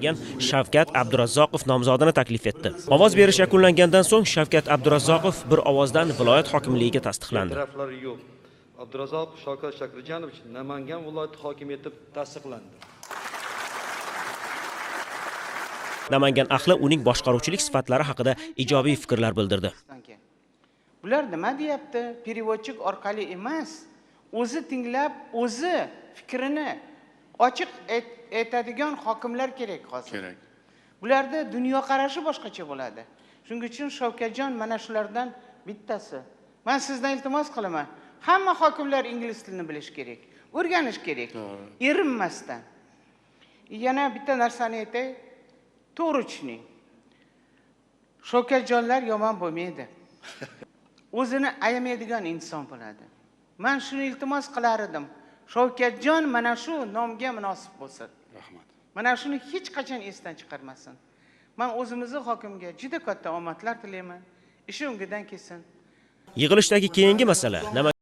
kelgan Shavkat Abdurazzoqov nomzodini taklif etdi. Ovoz berish yakunlangandan so'ng Shavkat Abdurazzoqov bir ovozdan viloyat hokimligiga tasdiqlandi. E'tiroflari yo'q. Abdurazzoqov Shavkat Shakirjonovich Namangan viloyati hokimi etib tasdiqlandi. Namangan ahli uning boshqaruvchilik sifatlari haqida ijobiy fikrlar bildirdi. Bular nima deyapti? Переводчик orqali emas, o'zi tinglab, o'zi fikrini ochiq aytadigan hokimlar kerak hozir. Kerak. Bularda dunyoqarashi boshqacha bo'ladi. Shuning uchun Shavkatjon mana shulardan bittasi. Man sizdan iltimos qilaman. Hamma hokimlar ingliz tilini bilishi kerak, o'rganish kerak. Erinmasdan. Yana bitta narsani aytay, to'g'ri tushuning. Shavkatjonlar yomon bo'lmaydi. O'zini ayamaydigan inson bo'ladi. Man shuni iltimos qilar edim. Shavkatjon mana shu nomga munosib bo'lsin. Rahmat. Mana shuni hech qachon esdan chiqarmasin. Man o'zimizni hokimga juda katta omadlar tilayman. Ishi ungidan kelsin. Yig'ilishdagi keyingi masala